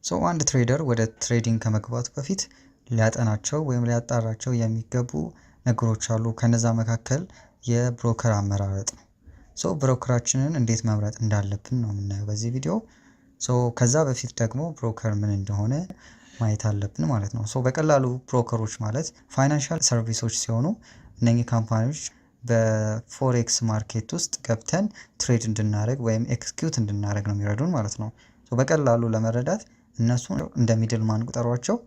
So አንድ trader ወደ trading ከመግባቱ በፊት ሊያጠናቸው ወይም ሊያጣራቸው የሚገቡ ነገሮች አሉ። ከነዛ መካከል የ broker አመራረጥ ነው። So broker ኣችንን እንዴት መምረጥ እንዳለብን ነው የምናየው በዚህ ቪዲዮ። So ከዛ በፊት ደግሞ broker ምን እንደሆነ ማየት አለብን ማለት ነው። So በቀላሉ broker ኦች ማለት financial service ኦች ሲሆኑ እነኚህ company ዎች በ forex market ውስጥ ገብተን trade እንድናደርግ ወይም execute እንድናደርግ ነው የሚረዱን ማለት ነው። So በቀላሉ ለመረዳት እነሱ እንደ middle man ቁጠሯቸው።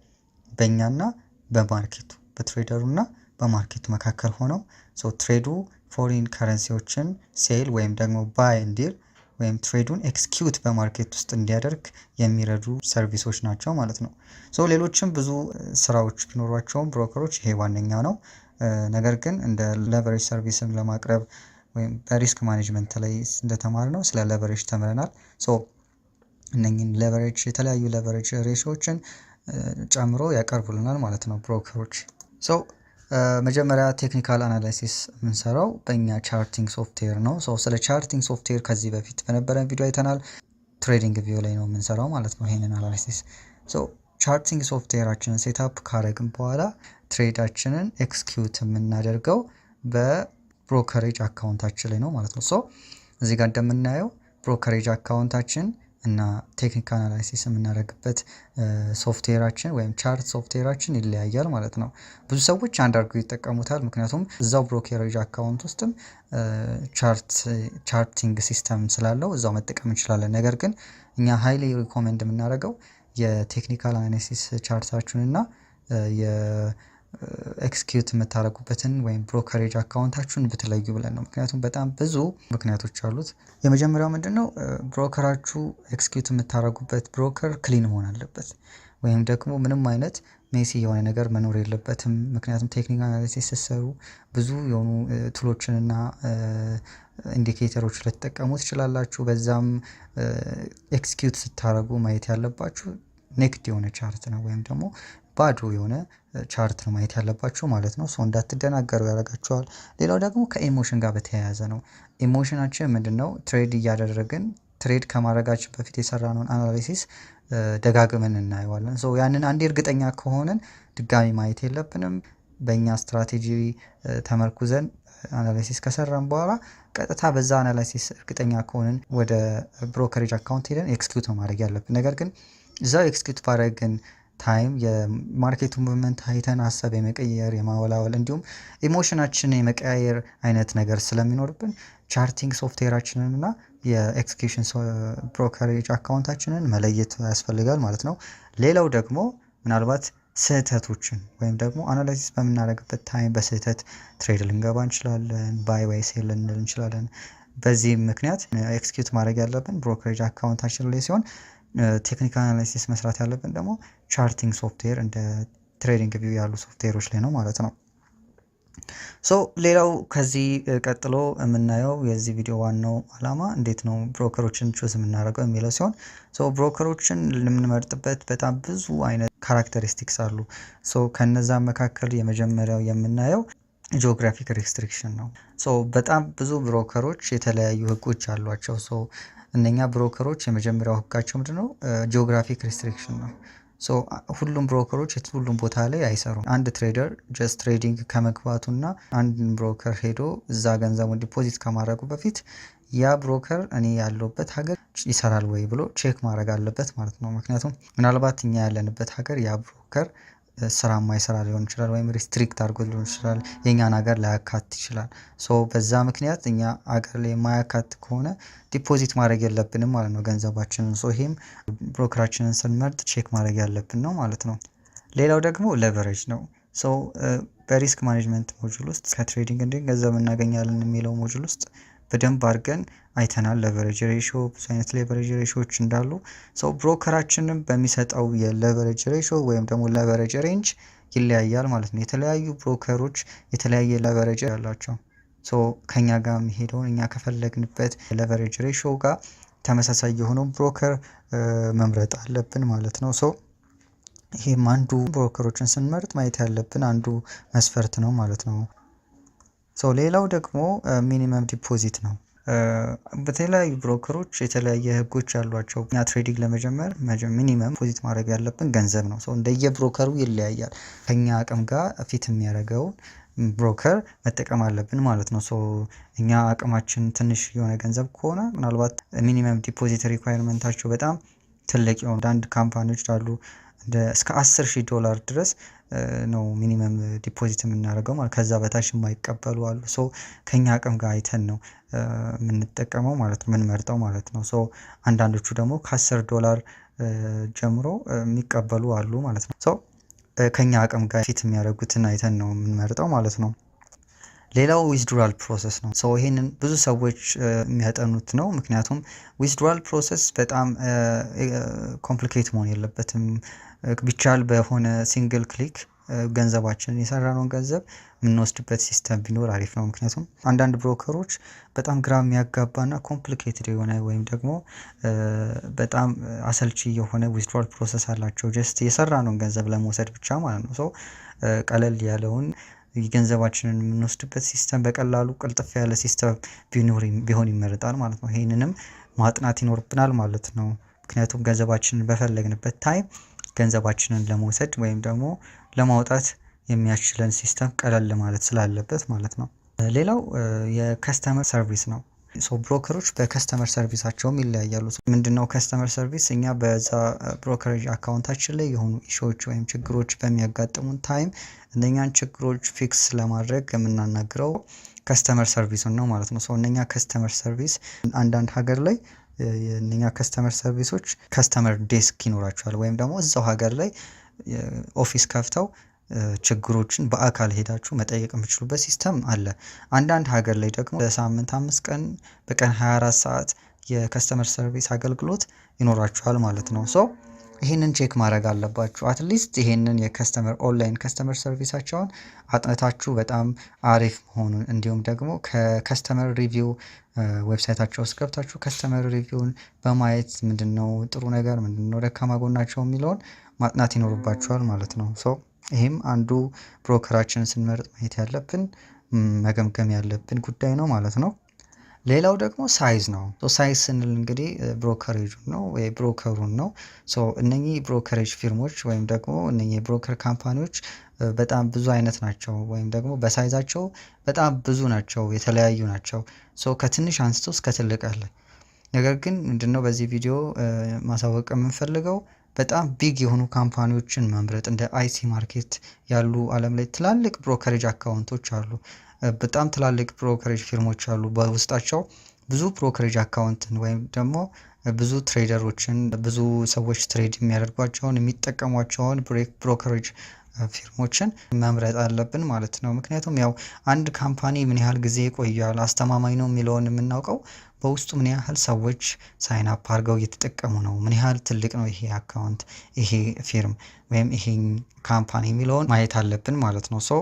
በእኛና በማርኬቱ፣ በትሬደሩና በማርኬቱ መካከል ሆነው so trade ኡ foreign currency ዎችን sell ወይም ደግሞ buy እንዲል ወይም trade ኡን execute በ market ውስጥ እንዲያደርግ የሚረዱ service ኦች ናቸው ማለት ነው። So ሌሎችም ብዙ ስራዎች ቢኖሯቸውም broker ኦች ይሄ ዋነኛ ነው። ነገር ግን እንደ leverage service ም ለማቅረብ ወይም በ risk management ላይ እንደተማርነው ስለ leverage ተምረናል። So እነኚህን leverage፣ የተለያዩ leverage ratio ዎችን ጨምሮ ያቀርቡልናል ማለት ነው broker ኦች። So መጀመሪያ technical analysis የምንሰራው በእኛ charting software ነው። So ስለ charting ሶፍትዌር ከዚህ በፊት በነበረን ቪዲዮ አይተናል። TradingView ላይ ነው የምንሰራው ማለት ነው ይሄንን analysis። So charting software ኣችንን setup ካረግን በኋላ trade ኣችንን execute የምናደርገው በ brokerage account ኣችን ላይ ነው ማለት ነው። So እዚህ ጋር እንደምናየው brokerage account ኣችን እና technical analysis የምናደርግበት ሶፍትዌራችን ወይም chart software ኣችን ይለያያል ማለት ነው። ብዙ ሰዎች አንድ አድርገው ይጠቀሙታል፣ ምክንያቱም እዛው brokerage account ውስጥም charting system ስላለው እዛው መጠቀም እንችላለን። ነገር ግን እኛ highly recommend የምናደርገው የ technical analysis chart ኣችሁን እና የ execute የምታደርጉበትን ወይም brokerage account ኣችሁን ብትለዩ ብለን ነው። ምክንያቱም በጣም ብዙ ምክንያቶች አሉት። የመጀመሪያው ምንድነው? Broker ኣችሁ፣ execute የምታደርጉበት broker clean መሆን አለበት። ወይም ደግሞ ምንም አይነት messy የሆነ ነገር መኖር የለበትም። ምክንያቱም technical analysis ስትሰሩ ብዙ የሆኑ tool ኦችን እና indicator ኦች ልትጠቀሙ ትችላላችሁ። በዛም execute ስታደርጉ ማየት ያለባችሁ naked የሆነ chart ነው ወይም ደግሞ ባዶ የሆነ chart ነው ማየት ያለባችሁ ማለት ነው። So እንዳትደናገሩ ያደርጋችኋል። ሌላው ደግሞ ከ emotion ጋር በተያያዘ ነው። Emotion ኣችን ምንድነው? Trade እያደረግን፣ trade ከማድረጋችን በፊት የሰራነውን analysis ደጋግመን እናየዋለን። So ያንን አንዴ እርግጠኛ ከሆንን ድጋሚ ማየት የለብንም። በእኛ ስትራቴጂ ተመርኩዘን analysis ከሰራን በኋላ ቀጥታ በዛ analysis እርግጠኛ ከሆንን ወደ brokerage account ሄደን execute ነው ማድረግ ያለብን። ነገር ግን እዛው execute ባደረግን time የ market ኡ movement አይተን ሀሳብ የመቀየር፣ የማወላወል እንዲሁም emotion ኣችንን የመቀያየር አይነት ነገር ስለሚኖርብን charting software ኣችንን እና የ execution brokerage account ኣችንን መለየት ያስፈልጋል ማለት ነው። ሌላው ደግሞ ምናልባት ስህተቶችን ወይም ደግሞ analysis በምናደርግበት time በስህተት trade ልንገባ እንችላለን፣ buy ወይ sell ልንል እንችላለን። በዚህም ምክንያት execute ማድረግ ያለብን brokerage account ኣችን ላይ ሲሆን technical analysis መስራት ያለብን ደግሞ charting software እንደ TradingView ያሉ ሶፍትዌሮች ላይ ነው ማለት ነው። So ሌላው ከዚህ ቀጥሎ የምናየው የዚህ ቪዲዮ ዋናው አላማ እንዴት ነው broker ኦችን choose የምናደርገው የሚለው ሲሆን so broker ኦችን የምንመርጥበት በጣም ብዙ አይነት characteristics አሉ። So ከነዛ መካከል የመጀመሪያው የምናየው geographic restriction ነው። So በጣም ብዙ broker ኦች የተለያዩ ህጎች አሏቸው። So እነኛ broker ኦች የመጀመሪያው ህጋቸው ምንድነው? Geographic restriction ነው። So ሁሉም broker ኦች ሁሉም ቦታ ላይ አይሰሩም። አንድ trader just trading ከመግባቱና አንድን broker ሄዶ እዛ ገንዘቡን deposit ከማድረጉ በፊት ያ broker እኔ ያለሁበት ሀገር ይሰራል ወይ ብሎ check ማድረግ አለበት ማለት ነው። ምክንያቱም ምናልባት እኛ ያለንበት ሀገር ያ broker ስራ የማይሰራ ሊሆን ይችላል ወይም restrict አድርጎ ሊሆን ይችላል፣ የኛን ሀገር ላያካትት ይችላል። So በዛ ምክንያት እኛ ሀገር ላይ የማያካትት ከሆነ deposit ማድረግ የለብንም ማለት ነው ገንዘባችንን። So ይሄም broker ኣችንን ስንመርጥ check ማድረግ ያለብን ነው ማለት ነው። ሌላው ደግሞ leverage ነው። So በ risk management module ውስጥ ከ trading እንዴት ገንዘብ እናገኛለን የሚለው module ውስጥ በደንብ አድርገን አይተናል። Leverage ratio፣ ብዙ አይነት leverage ratio ዎች እንዳሉ፣ so broker ኣችንም በሚሰጠው የ leverage ratio ወይም ደግሞ leverage range ይለያያል ማለት ነው። የተለያዩ broker ኦች የተለያየ leverage ያላቸው፣ so ከኛ ጋር የሚሄደውን፣ እኛ ከፈለግንበት leverage ratio ጋር ተመሳሳይ የሆነው broker መምረጥ አለብን ማለት ነው። So ይሄም አንዱ broker ኦችን ስንመርጥ ማየት ያለብን አንዱ መስፈርት ነው ማለት ነው። So ሌላው ደግሞ minimum deposit ነው። በተለያዩ broker ኦች የተለያየ ህጎች ያሏቸው፣ እኛ trading ለመጀመር minimum deposit ማድረግ ያለብን ገንዘብ ነው። So እንደየ broker ኡ ይለያያል። ከኛ አቅም ጋር fit የሚያደርገውን broker መጠቀም አለብን ማለት ነው። So እኛ አቅማችን ትንሽ የሆነ ገንዘብ ከሆነ ምናልባት minimum deposit requirement ኣቸው በጣም ትልቅ የሆኑ አንዳንድ company ዎች አሉ፣ እንደ እስከ 10,000 ዶላር ድረስ ነው minimum deposit የምናደርገው ማለት፣ ከዛ በታች የማይቀበሉ አሉ። So ከኛ አቅም ጋር አይተን ነው የምንጠቀመው ማለት ነው፣ የምንመርጠው ማለት ነው። So አንዳንዶቹ ደግሞ ከ10 ዶላር ጀምሮ የሚቀበሉ አሉ ማለት ነው። So ከኛ አቅም ጋር fit የሚያደርጉትን አይተን ነው የምንመርጠው ማለት ነው። ሌላው withdrawal process ነው። So ይሄንን ብዙ ሰዎች የሚያጠኑት ነው። ምክንያቱም withdrawal process በጣም complicate መሆን የለበትም። ቢቻል በሆነ single click ገንዘባችንን፣ የሰራነውን ገንዘብ የምንወስድበት system ቢኖር አሪፍ ነው። ምክንያቱም አንዳንድ broker ኦች በጣም ግራ የሚያጋባና complicated የሆነ ወይም ደግሞ በጣም አሰልቺ የሆነ withdrawal process አላቸው፣ just የሰራነውን ገንዘብ ለመውሰድ ብቻ ማለት ነው። So ቀለል ያለውን ገንዘባችንን የምንወስድበት system፣ በቀላሉ ቅልጥፍ ያለ system ቢኖር ቢሆን ይመረጣል ማለት ነው። ይሄንንም ማጥናት ይኖርብናል ማለት ነው። ምክንያቱም ገንዘባችንን በፈለግንበት time ገንዘባችንን ለመውሰድ ወይም ደግሞ ለማውጣት የሚያስችለን system ቀለል ማለት ስላለበት ማለት ነው። ሌላው የ customer service ነው። So broker ኦች በ customer service ኣቸውም ይለያያሉ። ምንድነው customer service? እኛ በዛ brokerage account ኣችን ላይ የሆኑ issue ዎች ወይም ችግሮች በሚያጋጥሙን time እነኛን ችግሮች fix ለማድረግ የምናናግረው customer service ኡን ነው ማለት ነው። So እነኛ customer service አንዳንድ ሀገር ላይ እነኛ customer service ኦች customer desk ይኖራቸዋል ወይም ደግሞ እዛው ሀገር ላይ office ከፍተው ችግሮችን በአካል ሄዳችሁ መጠየቅ የምትችሉበት system አለ። አንዳንድ ሀገር ላይ ደግሞ በሳምንት 5 ቀን፣ በቀን 24 ሰዓት የ customer service አገልግሎት ይኖራችኋል ማለት ነው። So ይሄንን check ማድረግ አለባችሁ። At least ይሄንን የ customer online customer service ኣቸውን አጥንታችሁ በጣም አሪፍ መሆኑን፣ እንዲሁም ደግሞ ከ customer review website ኣቸው ውስጥ ገብታችሁ customer review ን በማየት ምንድነው ጥሩ ነገር፣ ምንድነው ደካማ ጎናቸው የሚለውን ማጥናት ይኖርባችኋል ማለት ነው። So ይሄም አንዱ broker ኣችንን ስንመርጥ ማየት ያለብን፣ መገምገም ያለብን ጉዳይ ነው ማለት ነው። ሌላው ደግሞ size ነው። Size ስንል እንግዲህ brokerage ኡን ነው ወይ broker ኡን ነው። So እነኚህ brokerage firm ኦች ወይም ደግሞ እነኚህ የ broker company ዎች በጣም ብዙ አይነት ናቸው ወይም ደግሞ በ size ኣቸው በጣም ብዙ ናቸው፣ የተለያዩ ናቸው። So ከትንሽ አንስቶ እስከ ትልቅ አለ። ነገር ግን ምንድነው በዚህ ቪዲዮ ማሳወቅ የምንፈልገው፣ በጣም big የሆኑ company ዎችን መምረጥ፣ እንደ IC Market ያሉ አለም ላይ ትላልቅ brokerage account ኦች አሉ። በጣም ትላልቅ brokerage firm ኦች አሉ። በውስጣቸው ብዙ brokerage account ን ወይም ደግሞ ብዙ trader ኦችን፣ ብዙ ሰዎች trade የሚያደርጓቸውን፣ የሚጠቀሟቸውን brokerage firm ኦችን መምረጥ አለብን ማለት ነው። ምክንያቱም ያው አንድ company ምን ያህል ጊዜ ይቆያል፣ አስተማማኝ ነው የሚለውን የምናውቀው በውስጡ ምን ያህል ሰዎች sign up አድርገው እየተጠቀሙ ነው፣ ምን ያህል ትልቅ ነው ይሄ account፣ ይሄ firm ወይም ይሄ company የሚለውን ማየት አለብን ማለት ነው። So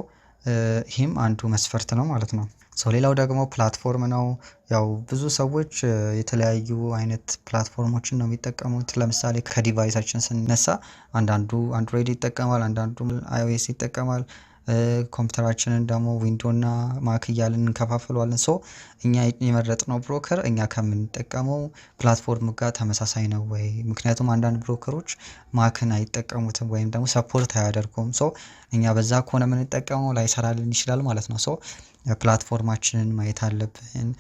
ይሄም አንዱ መስፈርት ነው ማለት ነው። So ሌላው ደግሞ platform ነው። ያው ብዙ ሰዎች የተለያዩ አይነት platform ኦችን ነው የሚጠቀሙት። ለምሳሌ ከ device ኣችን ስንነሳ አንዳንዱ Android ይጠቀማል፣ አንዳንዱ iOS ይጠቀማል። ኮምፒውተራችንን ደግሞ Window እና Mac እያልን እንከፋፍለዋለን። So እኛ የመረጥነው broker እኛ ከምንጠቀመው platform ጋር ተመሳሳይ ነው ወይ? ምክንያቱም አንዳንድ broker ኦች Mac ን አይጠቀሙትም ወይም ደግሞ support አያደርጉም። So እኛ በዛ ከሆነ የምንጠቀመው ላይሰራልን ይችላል ማለት ነው። So platform ኣችንን ማየት አለብን።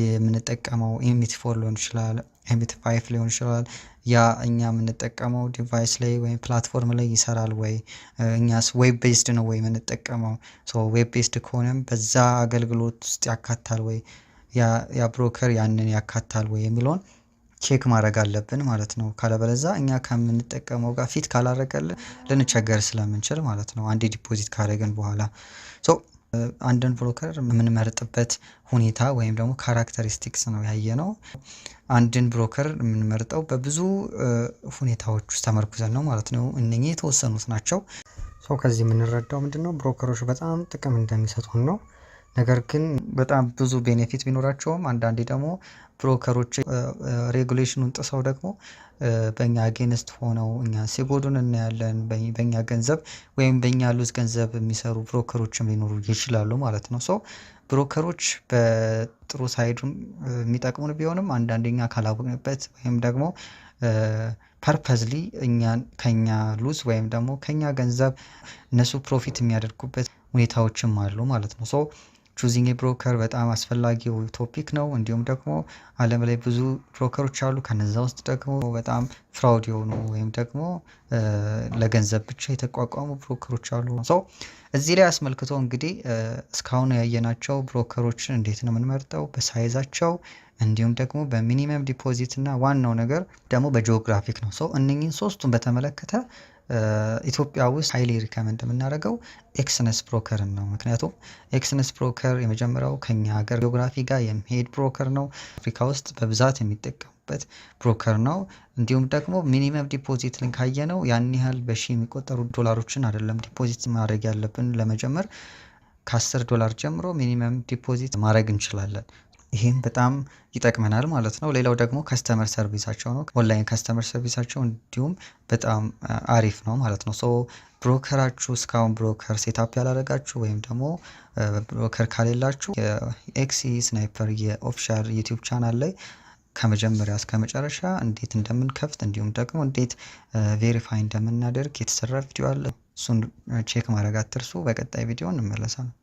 የምንጠቀመው MT4 ሊሆን ይችላል፣ MT5 ሊሆን ይችላል። ያ እኛ የምንጠቀመው device ላይ ወይም platform ላይ ይሰራል ወይ? እኛስ web based ነው ወይ የምንጠቀመው? So web based ከሆነም በዛ አገልግሎት ውስጥ ያካትታል ወይ? ያ broker ያንን ያካትታል ወይ የሚለውን check ማድረግ አለብን ማለት ነው። ካለበለዛ እኛ ከምንጠቀመው ጋር fit ካላደረገልን ልንቸገር ስለምንችል ማለት ነው። አንዴ deposit ካደረግን በኋላ። So አንድን broker የምንመርጥበት ሁኔታ ወይም ደግሞ characteristics ነው ያየነው። አንድን broker የምንመርጠው በብዙ ሁኔታዎች ውስጥ ተመርኩዘን ነው ማለት ነው። እነኚህ የተወሰኑት ናቸው። So ከዚህ የምንረዳው ምንድነው? Broker ኦች በጣም ጥቅም እንደሚሰጡን ነው። ነገር ግን በጣም ብዙ benefit ቢኖራቸውም አንዳንዴ ደግሞ broker ኦች regulation ኑን ጥሰው ደግሞ በእኛ against ሆነው እኛ ሲጎዱን እናያለን። በእኛ ገንዘብ ወይም በእኛ lose ገንዘብ የሚሰሩ broker ኦችም ሊኖሩ ይችላሉ ማለት ነው። So broker Broker ኦች በጥሩ side ኡም የሚጠቅሙን ቢሆንም አንዳንዴ እኛ ካላወቅንበት ወይም ደግሞ purposely እኛን ከኛ lose ወይም ደግሞ ከኛ ገንዘብ እነሱ profit የሚያደርጉበት ሁኔታዎችም አሉ ማለት ነው። So choosing broker በጣም አስፈላጊው topic ነው። እንዲሁም ደግሞ አለም ላይ ብዙ broker ኦች አሉ። ከነዛ ውስጥ ደግሞ በጣም fraud የሆኑ ወይም ደግሞ ለገንዘብ ብቻ የተቋቋሙ broker ኦች አሉ። So እዚህ ላይ አስመልክቶ እንግዲህ እስካሁን ያየናቸው broker ኦችን እንዴት ነው የምንመርጠው፣ በ size ኣቸው እንዲሁም ደግሞ በ minimum deposit እና ዋናው ነገር ደግሞ በ geographic ነው። So እነኚህን ሶስቱን በተመለከተ ኢትዮጵያ ውስጥ highly recommend የምናደርገው Exness broker ን ነው። ምክንያቱም Exness broker የመጀመሪያው ከኛ ሀገር ጂኦግራፊ ጋር የሚሄድ broker ነው። አፍሪካ ውስጥ በብዛት የሚጠቀሙበት broker ነው። እንዲሁም ደግሞ minimum deposit ን ካየነው ያን ያህል በሺ የሚቆጠሩ ዶላሮችን አይደለም deposit ማድረግ ያለብን። ለመጀመር ከ10 ዶላር ጀምሮ minimum deposit ማድረግ እንችላለን። ይሄም በጣም ይጠቅመናል ማለት ነው። ሌላው ደግሞ customer service ኣቸው ነው። Online customer service ኣቸው እንዲሁም በጣም አሪፍ ነው ማለት ነው። So broker ኣችሁ እስካሁን broker setup ያላደረጋችሁ ወይም ደግሞ broker ከሌላችሁ የ XE Sniper የ official YouTube channel ላይ ከመጀመሪያ እስከ መጨረሻ እንዴት እንደምንከፍት እንዲሁም ደግሞ እንዴት verify እንደምናደርግ የተሰራ ቪዲዮ አለ። እሱን check ማድረግ አትርሱ። በቀጣይ ቪዲዮ እንመለሳለን።